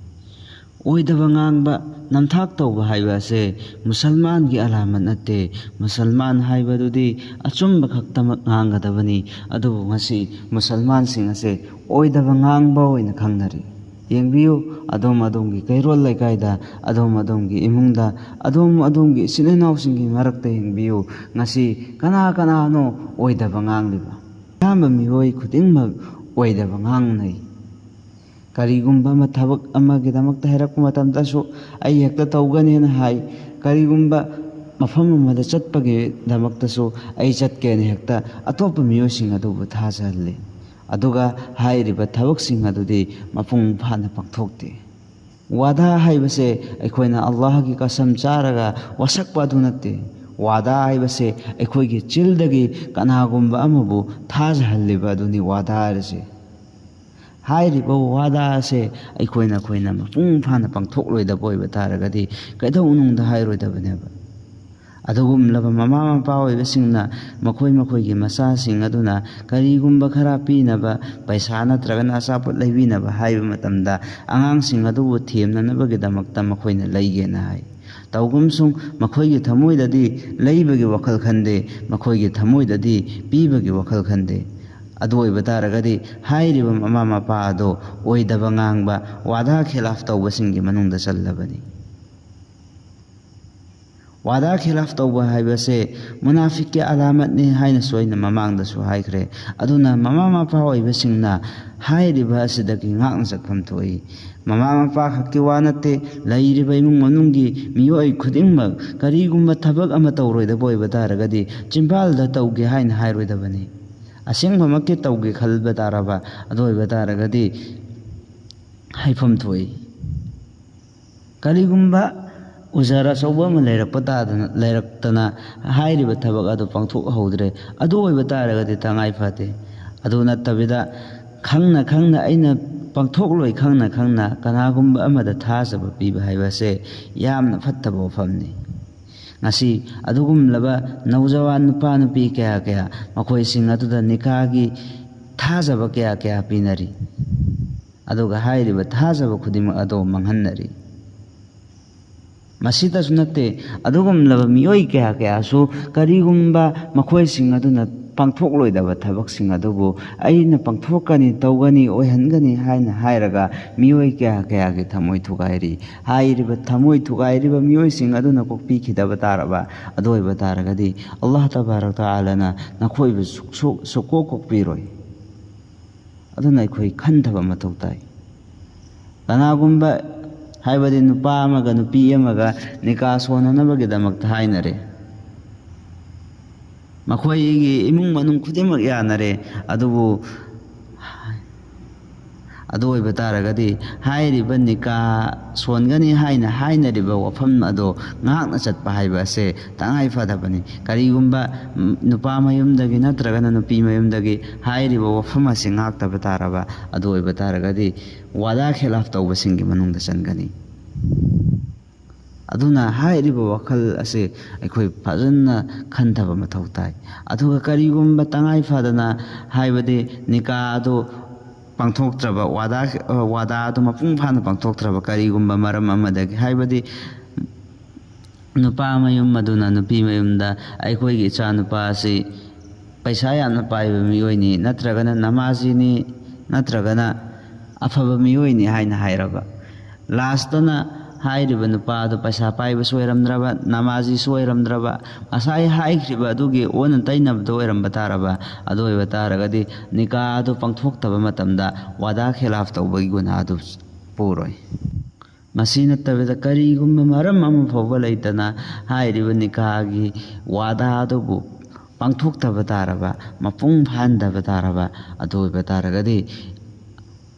ꯑꯣꯏꯗꯕ ꯉꯥꯡꯕ, ꯅꯝꯊꯥꯛ ꯇꯧꯕ ꯍꯥꯏꯕ ꯑꯁꯦ ꯃꯨꯁꯜꯃꯥꯟꯒꯤ ꯑꯂꯥꯃꯠ ꯅꯠꯇꯦ꯫ ꯃꯨꯁꯜꯃꯥꯟ ꯍꯥꯏꯕꯗꯨꯗꯤ ꯑꯆꯨꯝꯕ ꯈꯛꯇꯃꯛ ꯉꯥꯡꯒꯗꯕꯅꯤ꯫ ꯑꯗꯨꯕꯨ ꯉꯁꯤ ꯃꯨꯁꯜꯃꯥꯟꯁꯤꯡ ꯑꯁꯦ ꯑꯣꯏꯗꯕ ꯉꯥꯡꯕ ꯑꯣꯏꯅ ꯈꯪꯅꯔꯤ꯫ ꯌꯦꯡꯕꯤꯌꯨ, ꯑꯗꯣꯝ ꯑꯗꯣꯝꯒꯤ ꯀꯩꯔꯣꯜ ꯂꯩꯀꯥꯏꯗ, ꯑꯗꯣꯝ ꯑꯗꯣꯝꯒꯤ ꯏꯃꯨꯡꯗ, ꯑꯗꯣꯝ ꯑꯗꯣꯝꯒꯤ ꯏꯆꯤꯜ ꯏꯅꯥꯎꯁꯤꯡꯒꯤ ꯃꯔꯛꯇ ꯌꯦꯡꯕꯤꯌꯨ꯫ ꯉꯁꯤ ꯀꯅꯥ ꯀꯅꯥꯅꯣ ꯑꯣꯏꯗꯕ ꯉꯥꯡꯂꯤꯕ? ꯑꯌꯥꯝꯕ ꯃꯤꯑꯣꯏ ꯈꯨꯗꯤꯡꯃꯛ ꯑꯣꯏꯗꯕ ꯉꯥꯡꯅꯩ꯫ ꯀꯔꯤꯒꯨꯝꯕ ꯑꯃ ꯊꯕꯛ ꯑꯃꯒꯤꯗꯃꯛꯇ ꯍꯥꯏꯔꯛꯄ ꯃꯇꯝꯗꯁꯨ ꯑꯩ ꯍꯦꯛꯇ ꯇꯧꯒꯅꯦꯅ ꯍꯥꯏ꯫ ꯀꯔꯤꯒꯨꯝꯕ ꯃꯐꯝ ꯑꯃꯗ ꯆꯠꯄꯒꯤꯗꯃꯛꯇꯁꯨ ꯑꯩ ꯆꯠꯀꯦꯅ ꯍꯦꯛꯇ ꯑꯇꯣꯞꯄ ꯃꯤꯑꯣꯏꯁꯤꯡ ꯑꯗꯨꯕꯨ ꯊꯥꯖꯍꯜꯂꯤ꯫ ꯑꯗꯨꯒ ꯍꯥꯏꯔꯤꯕ ꯊꯕꯛꯁꯤꯡ ꯑꯗꯨꯗꯤ ꯃꯄꯨꯡ ꯐꯥꯅ ꯄꯥꯡꯊꯣꯛꯇꯦ꯫ ꯋꯥꯗꯥ ꯍꯥꯏꯕꯁꯦ ꯑꯩꯈꯣꯏꯅ ꯑꯜꯂꯥꯍꯒꯤ ꯀꯁꯝ ꯆꯥꯔꯒ ꯋꯥꯁꯛꯄ ꯑꯗꯨ ꯅꯠꯇꯦ꯫ ꯋꯥꯗꯥ ꯍꯥꯏꯕꯁꯦ ꯑꯩꯈꯣꯏꯒꯤ ꯆꯤꯜꯗꯒꯤ ꯀꯅꯥꯒꯨꯝꯕ ꯑꯃꯕꯨ ꯊꯥꯖꯍꯜꯂꯤꯕ ꯑꯗꯨꯅꯤ ꯋꯥꯗꯥ ꯍꯥꯏꯔꯤꯁꯦ꯫ ꯍꯥꯏꯔꯤꯕ ꯋꯥꯗꯥ ꯑꯁꯦ ꯑꯩꯈꯣꯏꯅ ꯑꯩꯈꯣꯏꯅ ꯃꯄꯨꯡ ꯐꯥꯅ ꯄꯥꯡꯊꯣꯛꯂꯣꯏꯗꯕ ꯑꯣꯏꯕ ꯇꯥꯔꯒꯗꯤ ꯀꯩꯗꯧꯅꯨꯡꯗ ꯍꯥꯏꯔꯣꯏꯗꯕꯅꯦꯕ꯫ ꯑꯗꯨꯒꯨꯝꯂꯕ ꯃꯃꯥ ꯃꯄꯥ ꯑꯣꯏꯕꯁꯤꯡꯅ ꯃꯈꯣꯏ ꯃꯈꯣꯏꯒꯤ ꯃꯆꯥꯁꯤꯡ ꯑꯗꯨꯅ ꯀꯔꯤꯒꯨꯝꯕ ꯈꯔ ꯄꯤꯅꯕ, ꯄꯩꯁꯥ ꯅꯠꯇ꯭ꯔꯒꯅ ꯑꯆꯥꯄꯣꯠ ꯂꯩꯕꯤꯅꯕ ꯍꯥꯏꯕ ꯃꯇꯝꯗ, ꯑꯉꯥꯡꯁꯤꯡ ꯑꯗꯨꯕꯨ ꯊꯦꯝꯅꯅꯕꯒꯤꯗꯃꯛꯇ ꯃꯈꯣꯏꯅ ꯂꯩꯒꯦꯅ ꯍꯥꯏ꯫ ꯇꯧꯒꯨꯝꯁꯨꯡ ꯃꯈꯣꯏꯒꯤ ꯊꯃꯣꯏꯗꯗꯤ ꯂꯩꯕꯒꯤ ꯋꯥꯈꯜ ꯈꯟꯗꯦ, ꯃꯈꯣꯏꯒꯤ ꯊꯃꯣꯏꯗꯗꯤ ꯄꯤꯕꯒꯤ ꯋꯥꯈꯜ ꯈꯟꯗꯦ꯫ ꯑꯗꯨ ꯑꯣꯏꯕ ꯇꯥꯔꯒꯗꯤ ꯍꯥꯏꯔꯤꯕ ꯃꯃꯥ ꯃꯄꯥ ꯑꯗꯣ ꯑꯣꯏꯗꯕ ꯉꯥꯡꯕ, ꯋꯥꯗꯥ ꯈꯤꯂꯥꯐ ꯇꯧꯕꯁꯤꯡꯒꯤ ꯃꯅꯨꯡꯗ ꯆꯜꯂꯕꯅꯤ꯫ ꯋꯥꯗꯥ ꯈꯤꯂꯥꯐ ꯇꯧꯕ ꯍꯥꯏꯕꯁꯦ ꯃꯨꯅꯥꯐꯤꯛꯀꯤ ꯑꯂꯥꯃꯠꯅꯤ ꯍꯥꯏꯅꯁꯨ ꯑꯩꯅ ꯃꯃꯥꯡꯗꯁꯨ ꯍꯥꯏꯈ꯭ꯔꯦ꯫ ꯑꯗꯨꯅ ꯃꯃꯥ ꯃꯄꯥ ꯑꯣꯏꯕꯁꯤꯡꯅ ꯍꯥꯏꯔꯤꯕ ꯑꯁꯤꯗꯒꯤ ꯉꯥꯛꯅ ꯆꯠꯐꯝ ꯊꯣꯛꯏ꯫ ꯃꯃꯥ ꯃꯄꯥ ꯈꯛꯀꯤ ꯋꯥ ꯅꯠꯇꯦ, ꯂꯩꯔꯤꯕ ꯏꯃꯨꯡ ꯃꯅꯨꯡꯒꯤ ꯃꯤꯑꯣꯏ ꯈꯨꯗꯤꯡꯃꯛ ꯀꯔꯤꯒꯨꯝꯕ ꯊꯕꯛ ꯑꯃ ꯇꯧꯔꯣꯏꯗꯕ ꯑꯣꯏꯕ ꯇꯥꯔꯒꯗꯤ ꯆꯤꯝꯕꯥꯜꯗ ꯇꯧꯒꯦ ꯍꯥꯏꯅ ꯍꯥꯏꯔꯣꯏꯗꯕꯅꯤ꯫ ꯑꯁꯦꯡꯕꯃꯛꯀꯤ ꯇꯧꯒꯦ ꯈꯟꯕ ꯇꯥꯔꯕ ꯑꯗꯨ ꯑꯣꯏꯕ ꯇꯥꯔꯒꯗꯤ ꯍꯥꯏꯐꯝ ꯊꯣꯛꯏ꯫ ꯀꯔꯤꯒꯨꯝꯕ ꯎꯖꯔ ꯑꯆꯧꯕ ꯑꯃ ꯂꯩꯔꯛꯄ ꯇꯥꯗꯅ, ꯂꯩꯔꯛꯇꯅ ꯍꯥꯏꯔꯤꯕ ꯊꯕꯛ ꯑꯗꯨ ꯄꯥꯡꯊꯣꯛꯍꯧꯗ꯭ꯔꯦ, ꯑꯗꯨ ꯑꯣꯏꯕ ꯇꯥꯔꯒꯗꯤ ꯇꯉꯥꯏ ꯐꯗꯦ꯫ ꯑꯗꯨ ꯅꯠꯇꯕꯤꯗ ꯈꯪꯅ ꯈꯪꯅ ꯑꯩꯅ ꯄꯥꯡꯊꯣꯛꯂꯣꯏ ꯈꯪꯅ ꯈꯪꯅ ꯀꯅꯥꯒꯨꯝꯕ ꯑꯃꯗ ꯊꯥꯖꯕ ꯄꯤꯕ ꯍꯥꯏꯕꯁꯦ ꯌꯥꯝꯅ ꯐꯠꯇꯕ ꯋꯥꯐꯝꯅꯤ꯫ ꯉꯁꯤ ꯑꯗꯨꯒꯨꯝꯂꯕ ꯅꯧꯖꯋꯥꯟ ꯅꯨꯄꯥ ꯅꯨꯄꯤ ꯀꯌꯥ ꯀꯌꯥ ꯃꯈꯣꯏꯁꯤꯡ ꯑꯗꯨꯗ ꯅꯤꯀꯥꯒꯤ ꯊꯥꯖꯕ ꯀꯌꯥ ꯀꯌꯥ ꯄꯤꯅꯔꯤ, ꯑꯗꯨꯒ ꯍꯥꯏꯔꯤꯕ ꯊꯥꯖꯕ ꯈꯨꯗꯤꯡꯃꯛ ꯑꯗꯣ ꯃꯥꯡꯍꯟꯅꯔꯤ꯫ ꯃꯁꯤꯇꯁꯨ ꯅꯠꯇꯦ, ꯑꯗꯨꯒꯨꯝꯂꯕ ꯃꯤꯑꯣꯏ ꯀꯌꯥ ꯀꯌꯥꯁꯨ ꯀꯔꯤꯒꯨꯝꯕ ꯃꯈꯣꯏꯁꯤꯡ ꯑꯗꯨꯅ ꯄꯥꯡꯊꯣꯛꯂꯣꯏꯗꯕ ꯊꯕꯛꯁꯤꯡ ꯑꯗꯨꯕꯨ ꯑꯩꯅ ꯄꯥꯡꯊꯣꯛꯀꯅꯤ, ꯇꯧꯒꯅꯤ, ꯑꯣꯏꯍꯟꯒꯅꯤ ꯍꯥꯏꯅ ꯍꯥꯏꯔꯒ ꯃꯤꯑꯣꯏ ꯀꯌꯥ ꯀꯌꯥꯒꯤ ꯊꯃꯣꯏ ꯊꯨꯒꯥꯏꯔꯤ꯫ ꯍꯥꯏꯔꯤꯕ ꯊꯃꯣꯏ ꯊꯨꯒꯥꯏꯔꯤꯕ ꯃꯤꯑꯣꯏꯁꯤꯡ ꯑꯗꯨꯅ ꯀꯣꯛꯄꯤꯈꯤꯗꯕ ꯇꯥꯔꯕ, ꯑꯗꯨ ꯑꯣꯏꯕ ꯇꯥꯔꯒꯗꯤ ꯑꯜꯂꯥꯍ ꯇꯕꯥꯔꯛ ꯇꯥꯂꯥꯅ ꯅꯈꯣꯏꯕꯨ ꯁꯨꯛꯁꯣꯛ-, ꯁꯨꯛꯀꯣꯛ ꯀꯣꯛꯄꯤꯔꯣꯏ꯫ ꯑꯗꯨꯅ ꯑꯩꯈꯣꯏ ꯈꯟꯊꯕ ꯃꯊꯧ ꯇꯥꯏ꯫ ꯀꯅꯥꯒꯨꯝꯕ, ꯍꯥꯏꯕꯗꯤ ꯅꯨꯄꯥ ꯑꯃꯒ ꯅꯨꯄꯤ ꯑꯃꯒ ꯅꯤꯀꯥ ꯁꯣꯟꯅꯅꯕꯒꯤꯗꯃꯛꯇ ꯍꯥꯏꯅꯔꯦ꯫ ꯃꯈꯣꯏꯒꯤ ꯏꯃꯨꯡ ꯃꯅꯨꯡ ꯈꯨꯗꯤꯡꯃꯛ ꯌꯥꯅꯔꯦ꯫ ꯑꯗꯨꯕꯨ ꯑꯗꯨ ꯑꯣꯏꯕ ꯇꯥꯔꯒꯗꯤ ꯍꯥꯏꯔꯤꯕ ꯅꯤꯀꯥ ꯁꯣꯟꯒꯅꯤ ꯍꯥꯏꯅ ꯍꯥꯏꯅꯔꯤꯕ ꯋꯥꯐꯝ ꯑꯗꯣ ꯉꯥꯛꯅ ꯆꯠꯄ ꯍꯥꯏꯕ ꯑꯁꯦ ꯇꯉꯥꯏ ꯐꯗꯕꯅꯤ꯫ ꯀꯔꯤꯒꯨꯝꯕ, ꯎꯝ, ꯅꯨꯄꯥ ꯃꯌꯨꯝꯗꯒꯤ ꯅꯠꯇ꯭ꯔꯒꯅ ꯅꯨꯄꯤ ꯃꯌꯨꯝꯗꯒꯤ ꯍꯥꯏꯔꯤꯕ ꯋꯥꯐꯝ ꯑꯁꯤ ꯉꯥꯛꯇꯕ ꯇꯥꯔꯕ, ꯑꯗꯨ ꯑꯣꯏꯕ ꯇꯥꯔꯒꯗꯤ ꯋꯥꯗꯥ ꯈꯤꯂꯥꯐ ꯇꯧꯕꯁꯤꯡꯒꯤ ꯃꯅꯨꯡꯗ ꯆꯟꯒꯅꯤ꯫ ꯑꯗꯨꯅ ꯍꯥꯏꯔꯤꯕ ꯋꯥꯈꯜ ꯑꯁꯤ ꯑꯩꯈꯣꯏ ꯐꯖꯅ ꯈꯟꯊꯕ ꯃꯊꯧ ꯇꯥꯏ꯫ ꯑꯗꯨꯒ ꯀꯔꯤꯒꯨꯝꯕ ꯇꯉꯥꯏ ꯐꯗꯅ, ꯍꯥꯏꯕꯗꯤ ꯅꯤꯀꯥ ꯑꯗꯨ ꯄꯥꯡꯊꯣꯛꯇ꯭ꯔꯕ, ꯋꯥꯗꯥ, ꯋꯥꯗꯥ ꯑꯗꯨ ꯃꯄꯨꯡ ꯐꯥꯅ ꯄꯥꯡꯊꯣꯛꯇ꯭ꯔꯕ ꯀꯔꯤꯒꯨꯝꯕ ꯃꯔꯝ ꯑꯃꯗꯒꯤ, ꯍꯥꯏꯕꯗꯤ ꯅꯨꯄꯥ ꯃꯌꯨꯝ ꯑꯗꯨꯅ ꯅꯨꯄꯤ ꯃꯌꯨꯝꯗ ꯑꯩꯈꯣꯏꯒꯤ ꯏꯆꯥ ꯅꯨꯄꯥ ꯑꯁꯤ ꯄꯩꯁꯥ ꯌꯥꯝꯅ ꯄꯥꯏꯕ ꯃꯤꯑꯣꯏꯅꯤ, ꯅꯠꯇ꯭ꯔꯒꯅ ꯅꯃꯥꯖꯤꯅꯤ, ꯅꯠꯇ꯭ꯔꯒꯅ ꯑꯐꯕ ꯃꯤꯑꯣꯏꯅꯤ ꯍꯥꯏꯅ ꯍꯥꯏꯔꯕ, ꯂꯥꯁꯇꯅ ꯍꯥꯏꯔꯤꯕ ꯅꯨꯄꯥ ꯑꯗꯨ ꯄꯩꯁꯥ ꯄꯥꯏꯕꯁꯨ ꯑꯣꯏꯔꯝꯗ꯭ꯔꯕ, ꯅꯃꯥꯖꯤꯁꯨ ꯑꯣꯏꯔꯝꯗ꯭ꯔꯕ, ꯉꯁꯥꯏ ꯍꯥꯏꯈ꯭ꯔꯤꯕ ꯑꯗꯨꯒꯤ ꯑꯣꯟꯅ ꯇꯩꯅꯕꯗ ꯑꯣꯏꯔꯝꯕ ꯇꯥꯔꯕ, ꯑꯗꯨ ꯑꯣꯏꯕ ꯇꯥꯔꯒꯗꯤ ꯅꯤꯀꯥ ꯑꯗꯨ ꯄꯥꯡꯊꯣꯛꯇꯕ ꯃꯇꯝꯗ ꯋꯥꯗꯥ ꯈꯤꯂꯥꯐ ꯇꯧꯕꯒꯤ ꯒꯨꯅꯥ ꯑꯗꯨ ꯄꯨꯔꯣꯏ꯫ ꯃꯁꯤ ꯅꯠꯇꯕꯤꯗ ꯀꯔꯤꯒꯨꯝꯕ ꯃꯔꯝ ꯑꯃ ꯐꯥꯎꯕ ꯂꯩꯇꯅ ꯍꯥꯏꯔꯤꯕ ꯅꯤꯀꯥꯒꯤ ꯋꯥꯗꯥ ꯑꯗꯨꯕꯨ ꯄꯥꯡꯊꯣꯛꯇꯕ ꯇꯥꯔꯕ, ꯃꯄꯨꯡ ꯐꯥꯍꯟꯗꯕ ꯇꯥꯔꯕ, ꯑꯗꯨ ꯑꯣꯏꯕ ꯇꯥꯔꯒꯗꯤ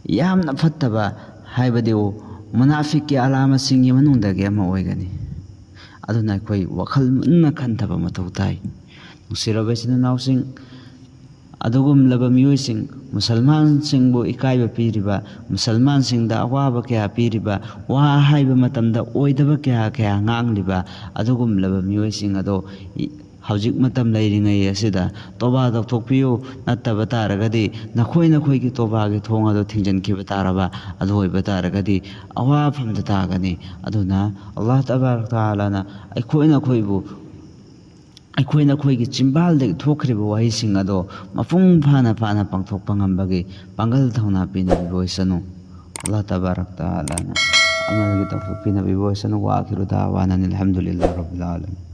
ꯌꯥꯝꯅ ꯐꯠꯇꯕ, ꯍꯥꯏꯕꯗꯤ ꯃꯨꯅꯥꯐꯤꯛꯀꯤ ꯑꯂꯥꯃꯁꯤꯡꯒꯤ ꯃꯅꯨꯡꯗꯒꯤ ꯑꯃ ꯑꯣꯏꯒꯅꯤ꯫ ꯑꯗꯨꯅ ꯑꯩꯈꯣꯏ ꯋꯥꯈꯜ ꯃꯨꯟꯅ ꯈꯟꯊꯕ ꯃꯊꯧ ꯇꯥꯏ꯫ ꯅꯨꯡꯁꯤꯔꯕ ꯏꯆꯤꯟ ꯏꯅꯥꯎꯁꯤꯡ, ꯑꯗꯨꯒꯨꯝꯂꯕ ꯃꯤꯑꯣꯏꯁꯤꯡ, ꯃꯨꯁꯜꯃꯥꯟꯁꯤꯡꯕꯨ ꯏꯀꯥꯏꯕ ꯄꯤꯔꯤꯕ, ꯃꯨꯁꯜꯃꯥꯟꯁꯤꯡꯗ ꯑꯋꯥꯕ ꯀꯌꯥ ꯄꯤꯔꯤꯕ, ꯋꯥ ꯍꯥꯏꯕ ꯃꯇꯝꯗ ꯑꯣꯏꯗꯕ ꯀꯌꯥ ꯀꯌꯥ ꯉꯥꯡꯂꯤꯕ ꯑꯗꯨꯒꯨꯝꯂꯕ ꯃꯤꯑꯣꯏꯁꯤꯡ ꯑꯗꯣ ꯍꯧꯖꯤꯛ ꯃꯇꯝ ꯂꯩꯔꯤꯉꯩ ꯑꯁꯤꯗ ꯇꯣꯕꯥ ꯇꯧꯊꯣꯛꯄꯤꯌꯨ꯫ ꯅꯠꯇꯕ ꯇꯥꯔꯒꯗꯤ ꯅꯈꯣꯏ ꯅꯈꯣꯏꯒꯤ ꯇꯣꯕꯥꯒꯤ ꯊꯣꯡ ꯑꯗꯨ ꯊꯤꯡꯖꯤꯟꯈꯤꯕ ꯇꯥꯔꯕ, ꯑꯗꯨ ꯑꯣꯏꯕ ꯇꯥꯔꯒꯗꯤ ꯑꯋꯥꯐꯝꯗ ꯇꯥꯒꯅꯤ꯫ ꯑꯗꯨꯅ ꯑꯜꯂꯥꯍ ꯇꯕꯥꯔꯛ ꯇꯥꯂꯥꯅ ꯑꯩꯈꯣꯏ ꯅꯈꯣꯏꯕꯨ ꯑꯩꯈꯣꯏ ꯅꯈꯣꯏꯒꯤ ꯆꯤꯝꯕꯥꯜꯗꯒꯤ ꯊꯣꯛꯈ꯭ꯔꯤꯕ ꯋꯥꯍꯩꯁꯤꯡ ꯑꯗꯣ ꯃꯄꯨꯡ ꯐꯥꯅ ꯐꯥꯅ ꯄꯥꯡꯊꯣꯛꯄ ꯉꯝꯕꯒꯤ ꯄꯥꯡꯒꯜ ꯊꯧꯅꯥ ꯄꯤꯅꯕꯤꯕ ꯑꯣꯏꯁꯅꯨ꯫ ꯑꯜꯂꯥꯍ ꯇꯕꯥꯔꯛ ꯇꯥꯂꯥꯅ ꯑꯃꯒꯤ ꯇꯧꯊꯣꯛꯄꯤꯅꯕꯤꯕ ꯑꯣꯏꯁꯅꯨ꯫ ꯋꯥꯈꯤꯔꯨ ꯗꯥꯋꯥꯅ ꯑꯜꯍꯝꯗꯨꯂꯤꯜꯂꯥꯍ ꯔꯕꯤꯜ ꯑꯥꯂꯃꯤꯟ꯫